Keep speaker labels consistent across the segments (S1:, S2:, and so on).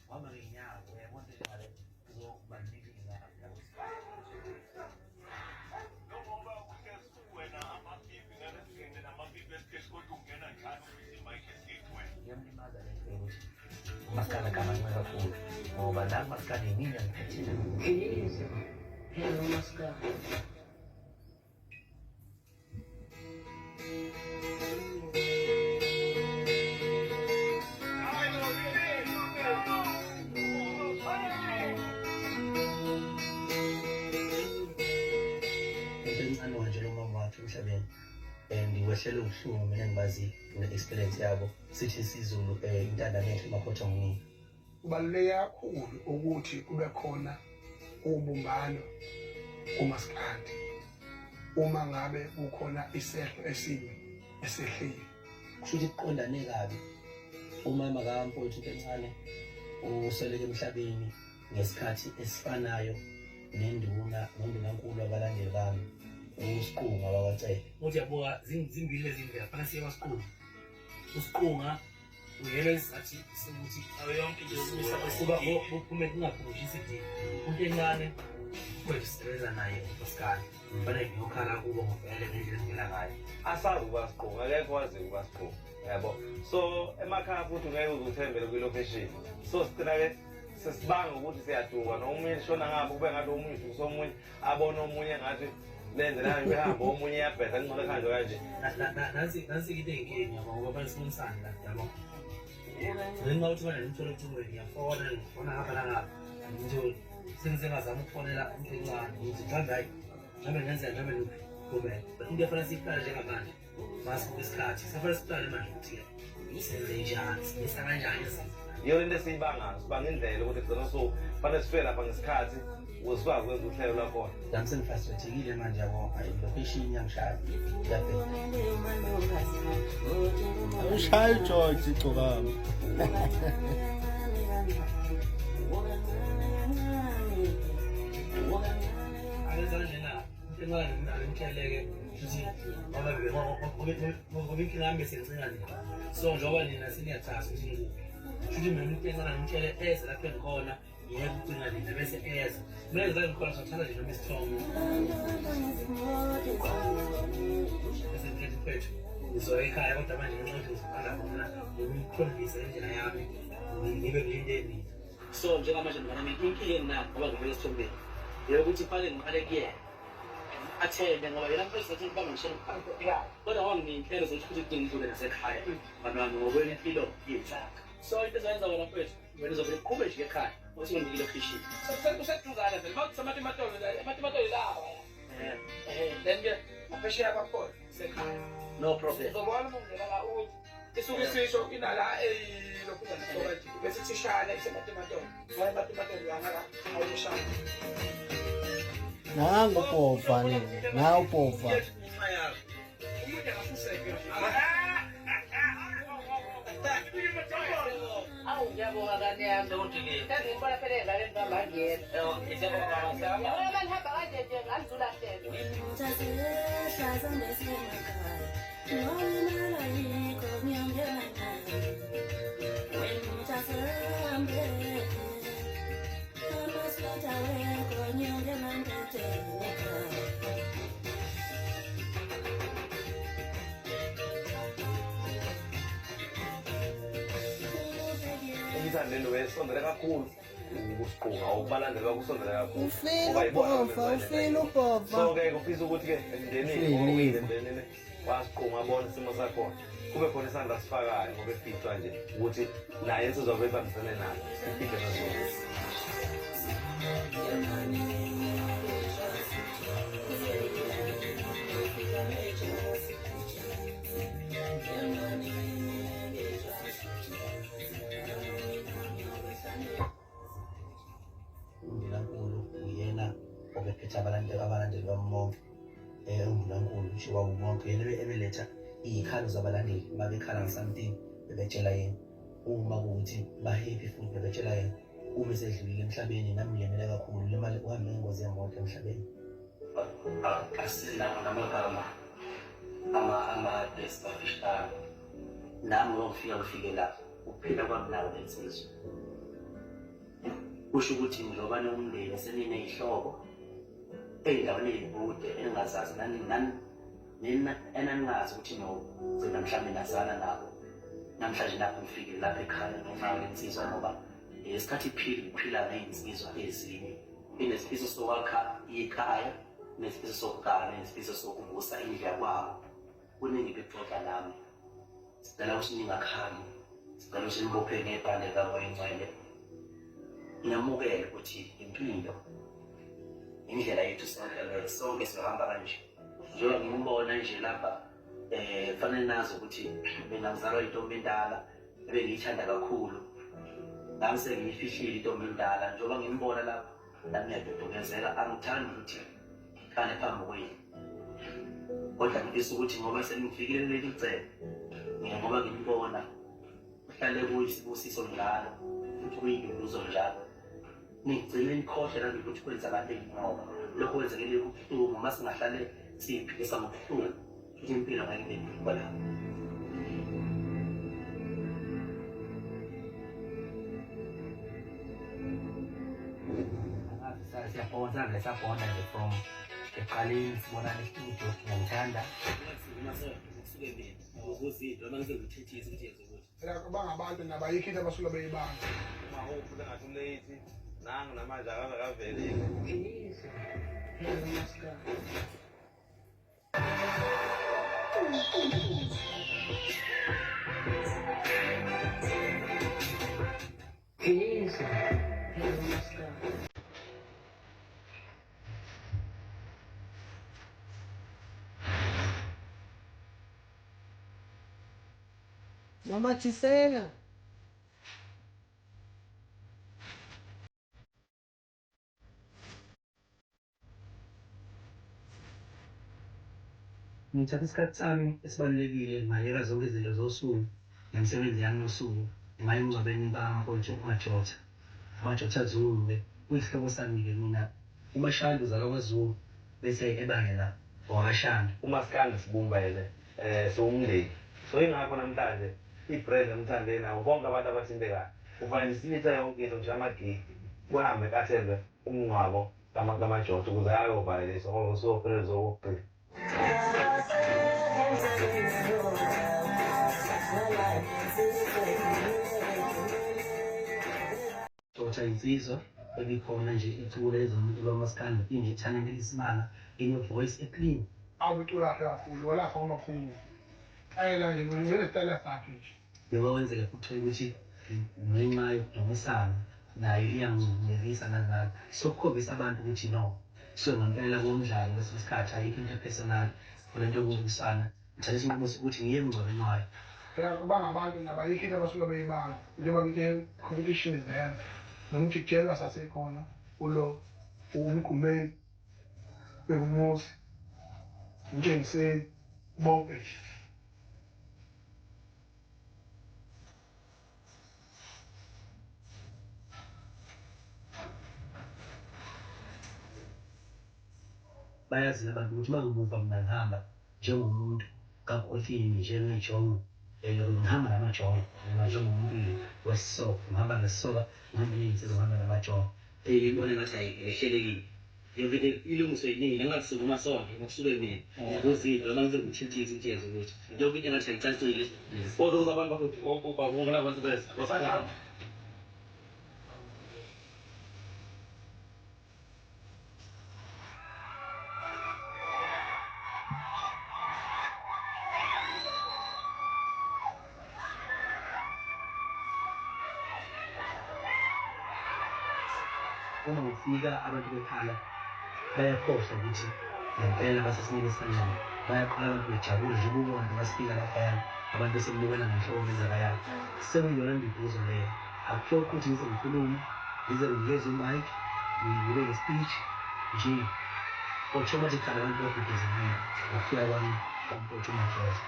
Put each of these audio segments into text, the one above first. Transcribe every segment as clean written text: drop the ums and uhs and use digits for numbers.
S1: Wahamba ngey'nyawo, uyabona into enjengale kuzobalulekile yabo.
S2: Njengoba uhlezi wena amapipi ngalesingene namapipi esikeshi kodwa ungena njalo ukuthi i-mic esikeshi wena.
S1: Iyamlimaza le nto yokuthi umaskandi akamanci kakhulu ngoba la kumaskandi yimina ngiphethile.
S3: Hello, Maskandi.
S1: Into encane wanje lo mama wakhe emhlabeni and wehlele ubuhlungu mina ngibazi ne-experience yabo sithi isiZulu um intandane enhle maphotha ngunini.
S4: Kubaluleke kakhulu ukuthi kube khona ubumbano kumaskandi uma ngabe kukhona isehlo esibi esehlile.
S1: Kusho ukuthi kuqondane kabi umama kamfowethu into encane usweleke emhlabeni ngesikhathi esifanayo nenduna nondunankulu wabalandeli bami uSiqunga wakwaCele.
S5: Uthi yabuka zimbili lezi ndlela fanele siye kwaSiqunga. USiqunga uyena isizathu sokuthi
S2: Yonke nje
S5: kuba kuphume kungaphumi isidingo. Into encane kwethu sisebenza naye uPascal. Fanele ngiyokhala kubo ngivele ngendlela engivela ngayo.
S6: Asazi ukuba siqunga, akekho waziyo ukuba siqunga, yabo. So emakhaya futhi ungeke uze uthembele kwi-location, so sigcina-ke sesibanga ukuthi siyaduka noma omunye lishona ngapha kube ngathi omunye udukisa omunye abone omunye ngathi le ndlela yayo ihambe omunye iyabheda kungcono kuhanjwe kanje.
S5: Nansi nansi into eyinkinga yabo ngoba fanele sibonisane la yabo. Ngenxa yokuthi manje ngimthole ocingweni ngiyafona ngifona ngapha nangapha ngimtholi sengizengazama ukufonela into encane ngithi mhlawumbe hayi mhlawumbe ngenzeka mhlawumbe kube into efanele siyiqale njengamanje masibuka isikhathi sefanele siqale manje ukuthi senze njani simisa kanjani izinto.
S6: Iyona into esiyibangayo, sibanga indlela ukuthi gcina so fanele sifike lapha ngesikhathi ukuze sikwazi ukwenza uhlelo lwakhona.
S1: Nami sengifrustratekile manje yabo, ayi location iyangishaya. Ngiyabheka.
S7: Ushaya uGeorge igcokama.
S5: Akenza kanjena into encane angimtsheleke ukuthi ngoba inkinga yami besencinga nina so njengoba nina seniyathatha ukuthi ngikuphi shuthi mina umuntu encane ngimtshele eze lapho engikhona ngiyeke ukucinga nina bese eze mina ngiza ngikhona sothatha nje noma isithombe bese ngithethe mfethu ngizoya ekhaya kodwa manje ngenxa yokuthi ngizoqala khona ngimkhombise indlela yami ngibe ngilinde nina. So njengamanje mngane wami inkinga enginayo ngoba ngibeke esithombeni eyokuthi kufanele ngiqale kuyena athende ngoba yena mfethu sathi ngibambe ngishela kodwa ngoba nginey'nhlelo zokuthi futhi kudinga ngidlule nasekhaya mngane wami ngokwempilo yethu. So into ezoyenza wena mfethu wena uzovele uqhube nje ekhaya uthi nginikile ekhishini.
S8: Useduzane vele mawuthi amatimatolo amatimatolo lawa. Eh then ke ngaphesheya kwakhona sekhaya.
S5: No problem.
S8: Uzobona uma ungena la ukuthi isuke isisho inala eyilokhu nje bese ithishana isematimatolo. Ngoba amatimatolo lana la awushana.
S7: Nangu ubhova le, nawu ubhova.
S8: Umuntu akasuseke.
S3: Awu ngiyabonga ngane yami. Sengibona phela ey'nganeni bamangena. Yabona uma nihamba kanje nje ngadlula hlelo.
S6: Umthandeni wesondele kakhulu ukusiqunga ukubalandela bakusondele kakhulu.
S7: Ufile
S6: Ngoba yibona
S7: ubhova,
S6: abenza
S7: ufile
S6: le nto.
S7: ubhova.
S6: So ke kufisa ukuthi ke emndenini
S7: Ufile.
S6: emndenini wasiqunga abone isimo sakhona kube khona isandla asifakayo ngoba eficwa nje ukuthi naye insizwa bebambisene nayo ifihle nezona.
S1: Undunankulu uyena obephethe abalandeli abalandeli bami bonke um undunankulu nje wabo bonke yena ebeletha iy'khalo zabalandeli uma bekhala nge-something bebetshela yena uma kuwukuthi ba-happy futhi bebetshela yena uma esedlulile emhlabeni nami ngilimele kakhulu limali uhambe ngengozi yemoto emhlabeni.
S5: Asinawo namagama amade sibafishane. Nami ngoba ngifika ngifike lapha ukuphila kwami nawo lensizwa. Kusho ukuthi njengoba niwumndeni seniney'hlobo ey'ndaweni ey'kude eningazazi nani nani nina enaningazi ukuthi nogcina mhlawumbe nazana nabo. Namhlanje nakho ngifikile lapha ekhaya ngenxa yale nsizwa ngoba ngesikhathi iphila iphila ney'nsizwa ezinye. Inesifiso sokwakha ikhaya, inesifiso sokugana, inesifiso sokuvusa indlu yakwabo. Kuningi bexoxa nami. Sicela ukuthi ningakhali, sicela ukuthi nibophe ngebhande likaMoya oyiNgcwele. Namukele ukuthi impilo indlela yethu sonke leyo, sonke siyohamba kanje. Njengoba ngimbona nje lapha kufanele nazi ukuthi mina ngizalwa intombi endala ebengiyithanda kakhulu. Nami sengiyifihlile intombi endala njengoba ngimbona lapha nami ngiyadodokezela, angithandi ukuthi ngikhale phambi kwenu. Kodwa ngifisa ukuthi ngoba sengifikile kuleli cebo, mina ngoba ngimbona kuhlale kuyisibusiso njalo futhi kuyinduduzo njalo. Nigcine nikhohle nanokuthi kwenzakaleni ngoba lokho kwenzekele kubuhlungu. Uma singahlale siyiphilisa ngobuhlungu futhi impilo ngeke ibe lula lapho. Siyabonga vele sabonda nje from ekuqaleni sibonana e-studio, ngiyamthanda.
S4: Phela bangabantu nabo ayikho into abasuke beyibanga.
S6: Uma engathi uleyithi nangu namanje akaze akavelile.
S7: Namathisela.
S5: Ngithatha isikhathi sami esibalulekile ngayeka zonke izinto zosuku nemisebenzi yami yosuku ngaya emngcwabeni kamfowethu uMajotha. UMajotha Zulu-ke uyisihlobo sami-ke mina. UMashandu uzalwa kwaZulu bese eba yena owakaShandu.
S6: Umaskandi sibumbene siwumndeni so ingakho namhlanje i-brand eMthandeni nabo bonke abantu abathintekayo kufanele silithe yonke into ngisho amagigi kuhambe ku-attendwe umngcwabo kaMajotha ukuze ayovaleliswa ngoba usuku ophelele okokugcina.
S5: Jotha insizwa ebikhona nje icula ezomculo kamaskandi inethalente elisimanga, ine-voice e-clean.
S4: Awucula kahle kakhulu walapha kumaphumulo. Ayela nje ngenesitayela sakhe nje.
S5: Njengoba kwenzeka futhi ukuthi ngenxa yokudumisana nayo iyangincikisa nangani. Sokukhombisa abantu ukuthi no, kusuke ngempela kuwumdlalo kwesinye isikhathi ayikho into e-personal kule nto yokulwisana. Ngithathe isinqumo sokuthi ngiye emngcwabeni wayo.
S4: Phela bangabantu nabo ayikho into abasuke beyibanga njengoba ngithe competition is there. Nomjikijelwa sasekhona ulo umgqumeni bekuMuzi umtshengiseni bonke nje.
S5: Bayazi abantu ukuthi uma ngimuva mina ngihamba njengomuntu kankosini njengejongo ngihamba namajongo mina njengomuntu wesisoka ngihamba ngesisoka ngihamba ney'nsizwa ngihamba namajongo. Ibona ngathi ayihlelekile yonke into ilungiswe yiningi engasukuma sonke ngokusuke mina kuzinto noma ngize ngithintise intshezi ukuthi yonke into engathi ayicacile.
S6: Kodwa abantu bakuthi ubabona abantu beza basangana.
S5: Uma ngifika abantu bekhala bayakhohlwa ukuthi ngempela basesimeni esikanjani. Bayaqala abantu bejabule nje ukubona noma sifika laphayana abantu besemukela ngenhloko benzakayani. Sekuyiyona nduduzo leyo. Akuphoqi ukuthi ngize ngikhulume, ngize nginikeze u-mic, ngibe ne-speech nje. Automatically abantu baduduzekile ngokufika kwami kwamfowethu uMajotha.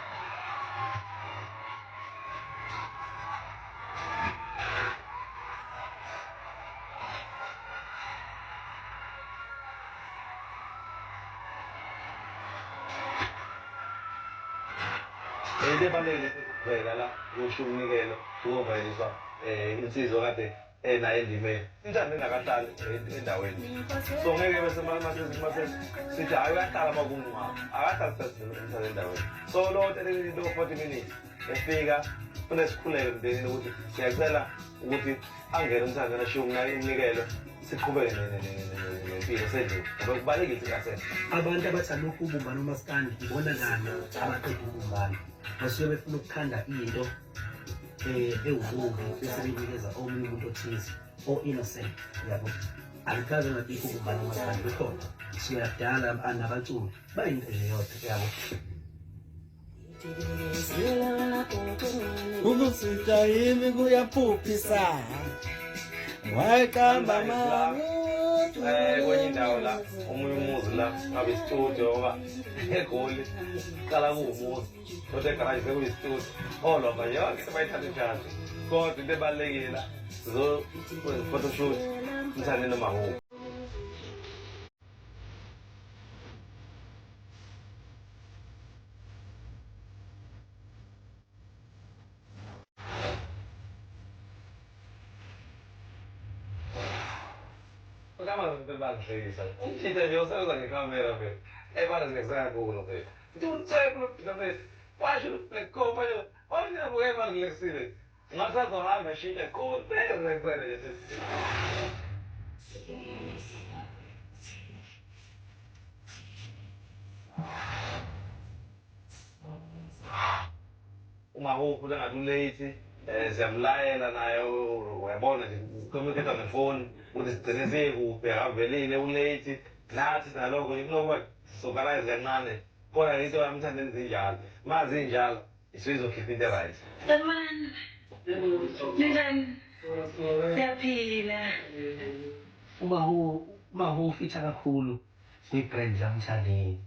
S6: Into ebalulekile Vela la kusho umnikelo uzovayeliswa insizwa kade enayo endimeni. Inthando engakahlali endaweni. So ngeke bese mase sithi hayi uyahlala makumngcwabo. Akahlali sikhathi endaweni. So lo 30 lo 40 minutes efika kunesikhuleko emndenini ukuthi siyacela ukuthi angene umthandana ashiye umnikelo siqhubeke nempilo sedlule ngoba kubalulekile ukuthi kahle.
S1: Abantu abathi alukho ubumbano umaskandi ibona kanye abaqeda ubumbano basuke befuna ukukhanda into ewububi bese beyinikeza omunye umuntu othize o-innocent yabo. Akukaze ngabikho ubumbano umaskandi lukhona kusukela kudala nabaculi bayinto nje yodwa yabo.
S7: Ukusitha yimi kuyaphuphisa. Wayiqamba mama.
S6: Kwenye indawo la omunye umuzi la ngabe isitudio ngoba eGoli kuqala kuwumuzi kodwa egaraji sekuyisitudio olova yonke into bayithatha njalo kodwa into ebalulekile la sizokwenza photoshoot umthande noma huphi. Umjita nje usebenza ngekhamera phela. Ebana zingekusayabulo phela. Uthi washo black coat manje wawuyabuka ebana ngilexile. Ngasazohamba shintsha kuphela ngicela nje. Uma ukhula ngathi ulate siyamlayela naye uyabona nje communicate ngefoni ukuthi sigcine sikuphi akavelile ulate nathi nalokho nje kunokuba soganize kancane kodwa into yamthandeni zinjalo ma zinjalo isuke izokhipha into right.
S9: Sanibonani. Ninjani? Siyaphila.
S1: Uma ufitha kakhulu kwi-brand yaMthandeni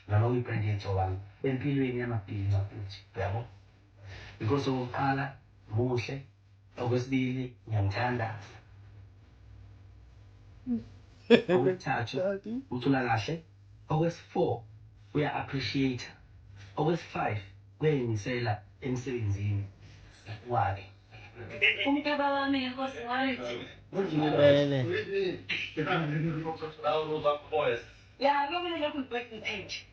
S1: noma kwi-brand yegcokama empilweni yamabhinca futhi uyabo because okokuqala muhle, okwesibili ngiyamthanda, okwesithathu ucula kahle, okwesi-4 uya-appreciate, okwesi-5 uyayimisela emsebenzini wakhe.
S9: Umkhaba wami ngenkosi wathi.
S7: Ngibele.
S3: Ya, kumele lokhu ngiphethe.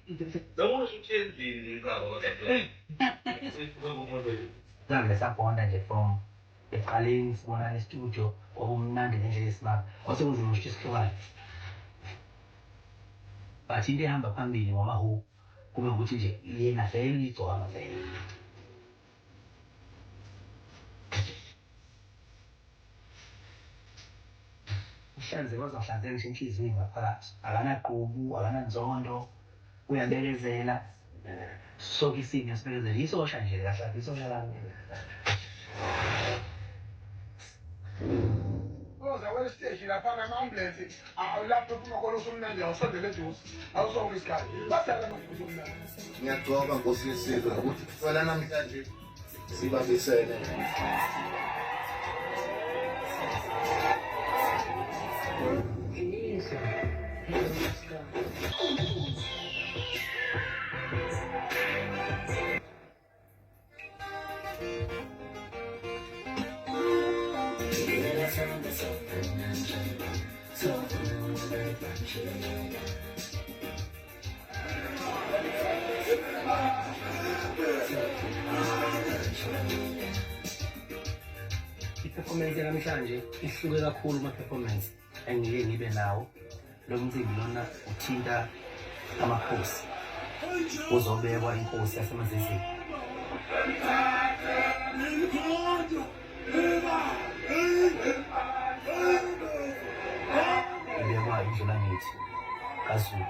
S1: Zange sabonda nje from ekuqaleni sibonana e-studio kwakumnandi ngendlela esimanga kwase kunzima ukuthi sihlukane but into ehamba phambili ngoMahu kube ukuthi nje yena vele uyigcokama vele. Uhlanzeke waze wahlanzeka ngisho enhliziyweni ngaphakathi, akanagqubu, akananzondo, uyabekezela. Sonke isimo uyasibekezela, isosha nje kahle kahle isosha lami.
S4: Uzoza kwesiteshi laphana ama-ambulensi lapho ephuma khona usumnandi awusondele eduze awusonke isikhathi badala manje usumnandi.
S10: Ngiyagcoba Nkosi yesizwe ukuthi kusukela namhlanje sibambisene.
S1: I-performance yanamhlanje ihluke kakhulu kuma-performance engike ngibe nawo. Lo mcimbi lona uthinta amakhosi, uzobekwa inkosi yaseMazizini. Ibekwa iNdlulangithi kaZulu.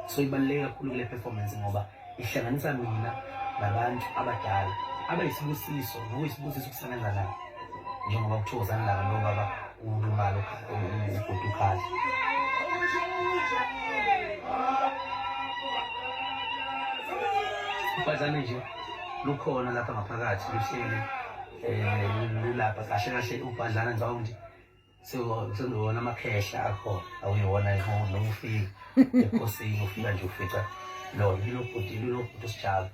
S1: So ibaluleke kakhulu kule performance ngoba ihlanganisa mina nabantu abadala abayisibusiso nokuyisibusiso ukusebenza nabo njengoba kuthokozana laba nobaba ulumalo ubhuti uKhali. Ubhadlane nje lukhona lapha ngaphakathi luhleli lulapha kahle kahle ubhadlana ngicabanga ukuthi sekuwona amakhehla akhona awuyiwona noma ufika ekhosini ufika nje ufica lo yilo bhuti lilo bhuti usijalo.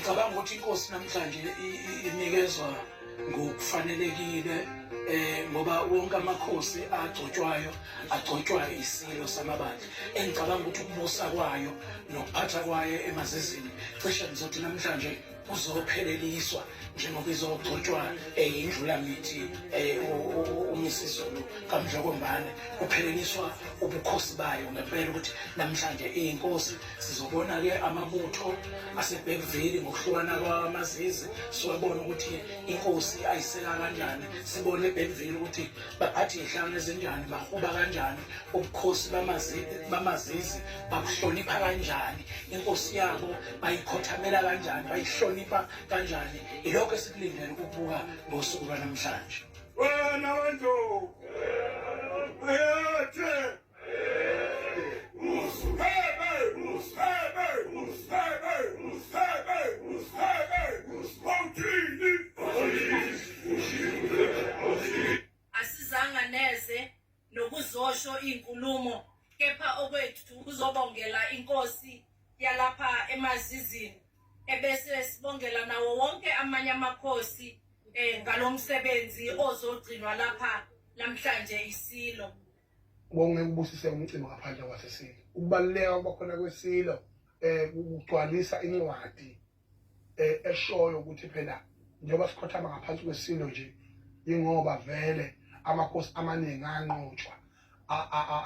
S8: Ngicabanga ukuthi inkosi namhlanje inikezwa ngokufanelekile ngoba wonke amakhosi agcotshwayo agcotshwa isilo samabandla. Engicabanga ukuthi ukubusa kwayo nokuphatha kwayo emazizini cishe ngizothi namhlanje kuzopheleliswa njengoba izogcotshwa indlulamithi uMisizulu kaMdlokombane, kupheleliswa ubukhosi bayo ngempela ukuthi namhlanje iyinkosi. Sizobona-ke amabutho aseBergville ngokuhlukana kwamazizi, siwabona ukuthi inkosi ayiseka kanjani, sibone eBergville ukuthi baphathe iy'hlangano ezinjani, bahuba kanjani, ubukhosi bamazizi babuhlonipha kanjani, inkosi yabo bayikhothamela kanjani, bayihlonipha kanjani. Ilokho esikulindele ukubuka ngosuku lwanamhlanje.
S2: Wena wendlovu ayethe
S9: Asizanga neze nokuzosho inkulumo, kepha okwethu kuzobongela inkosi yalapha emazizini, ebese sibongela nawo wonke amanye amakhosi ngalomsebenzi ozogcinwa lapha namhlanje isilo.
S4: Ngeke ubusise umcimbi ngaphandle kwasesilo. Ukubaluleka kuba khona kwesilo ukugcwalisa incwadi eshoyo ukuthi phela njengoba sikhothama ngaphansi kwesilo nje, ingoba vele amakhosi amaningi anqotshwa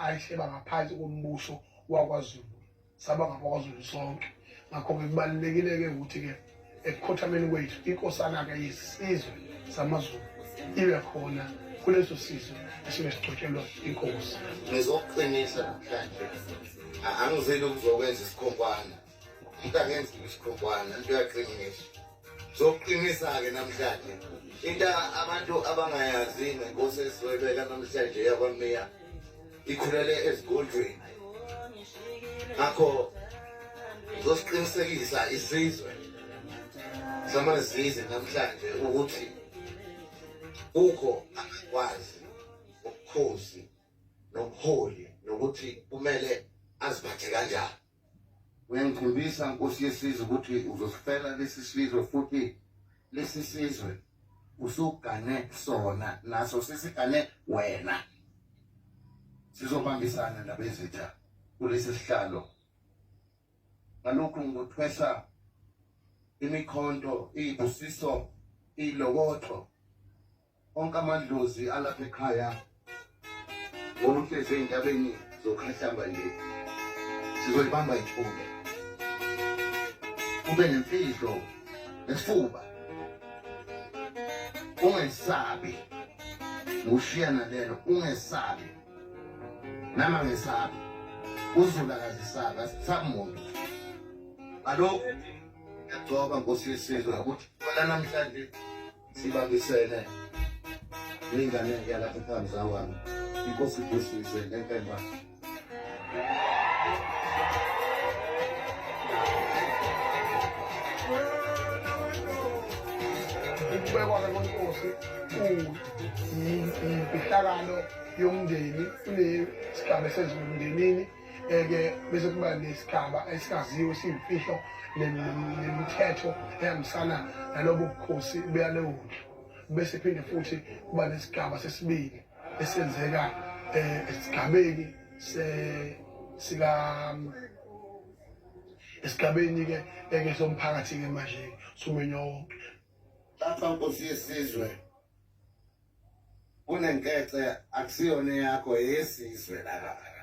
S4: ayihleba ngaphansi kombuso wakwaZulu, saba ngabakwaZulu sonke. Ngakho-ke kubalulekile-ke ukuthi-ke ekukhothameni kwethu inkosana-ke yesizwe samaZulu ibe khona kuleso sizwe esuke sigcotshelwa inkosi.
S10: Ngizokuqinisa namhlanje, angizeli ukuzokwenza isikhonkwana, umuntu akenziwa isikhonkwana, into uyaqinisa. Zokuqinisa-ke namhlanje into abantu abangayazi ngenkosi esizoyibeka namhlanje yakwaMiya, ikhulele ezigodlweni, ngakho zosiqinisekisa isizwe samazizi namhlanje ukuthi kukho akwazi ubukhosi nobuholi nokuthi kumele aziphathe kanjani. Uyangithembisa Nkosi yesizwe ukuthi uzosifela lesi sizwe, futhi lesi sizwe usugane sona naso sesigane wena. Sizobambisana ndabezitha kulesi sihlalo. Ngalokhu ngikuthwesa imikhonto, izibusiso, ilokotho, onke amadlozi alapha ekhaya, ngoba uhlezi ey'ntabeni zokhahlamba nje, sizoyibamba ithule, ube nemfihlo nesifuba, ungesabi. Ngushiya nalelo, ungesabi, nami angesabi, uZulu akazisabi, asisabi muntu. Ngalokhu ngiyagcoba Nkosi yesizwe ukuthi wena namhlanje sibambisene nengane yalapha ekhaya mzawami, inkosi ibusise ngenkemba.
S4: Ukubekwa-ke kwenkosi kuyimfihlakalo yomndeni, kunesigaba esenziwa emndenini eke bese kuba nesigaba esingaziwe esiyimfihlo nemithetho ehambisana nalobo bukhosi beyaleyo ndlu, bese phinde futhi kuba nesigaba sesibili esenzeka esigabeni sika esigabeni-ke eke somphakathi-ke manje sumenywa wonke.
S10: Lapha Nkosi yesizwe kunenkece akusiyona eyakho, eyesizwe lapha phakathi.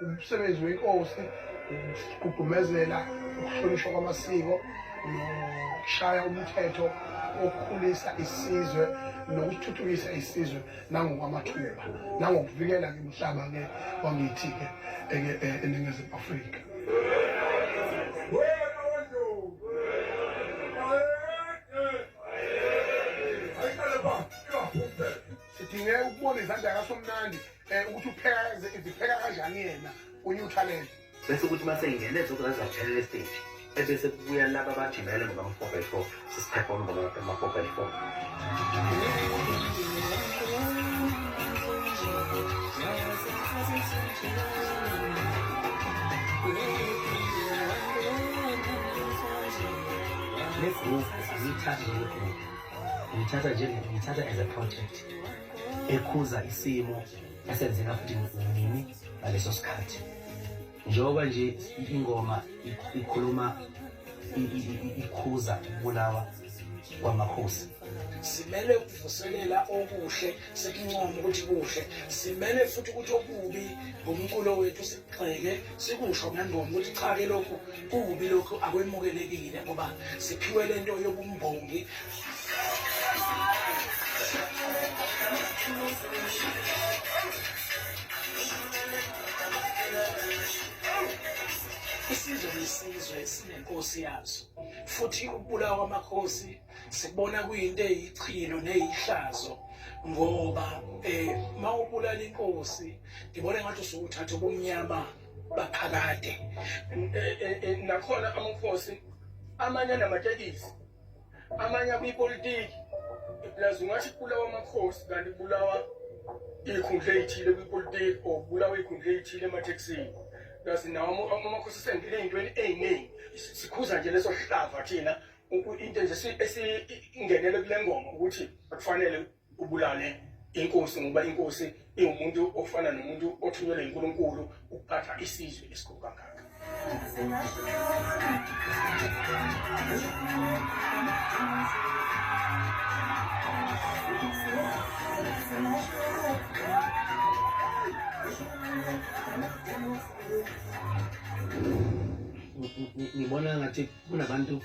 S4: Umsebenzi wenkosi ukugqugqumezela ukuhlonishwa kwamasiko nokushaya umthetho okukhulisa isizwe nokuthuthukisa isizwe nangokwamathuba nangokuvikela-ke umhlaba-ke wangithi-ke eNingizimu Afrika. Sidingeka ukubona izandla kaSomnandi. Ukuthi upheka izipheka kanjani yena u-new talent.
S1: Bese kuthi uma seyingene zokuzazatshela stage, ebese kubuya laba abajimele ngoba ama-4 by 4 sisi-perform ngoba ama-4 by 4. Le groove angiyithathi njenge-groove, ngiyithatha ngiyithatha as a project ekhuza isimo esenzeka futhi nini ngaleso sikhathi, njengoba nje ingoma ikhuluma ikhuza ukubulawa kwamakhosi.
S8: Simele ukuvuselela okuhle, sikuncome ukuthi kuhle. Simele futhi ukuthi okubi ngomculo wethu sikugxeke, sikusho ngengoma ukuthi cha-ke lokhu kubi, lokhu akwemukelekile, ngoba siphiwe le nto yobumbongi. Isizwe nesizwe sinenkosi yaso, futhi ukubulawa kwamakhosi sikubona kuyinto eyichilo neyihlazo, ngoba mawubulala inkosi ngibona ngathi usukuthatha ubumnyama baphakade.
S2: Nakhona amakhosi amanye anamatekisi, amanye akwipolitiki, plus ungathi kubulawa amakhosi kanti kubulawa iy'khundla ey'thile kwipolitiki or kubulawa iy'khundla ey'thile emathekisini. Plus nawo amakhosi esengene ey'ntweni ey'ningi. Sikhuza nje leso hlava thina, into nje esingenele kule ngoma ukuthi akufanele ubulale inkosi, ngoba inkosi iwumuntu ofana nomuntu othunyelwe uNkulunkulu ukuphatha isizwe esikhulu kangaka.
S1: Ngibona ngathi kunabantu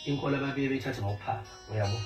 S1: inkolo ababuye beyithathe ngokuphapha, uyabo.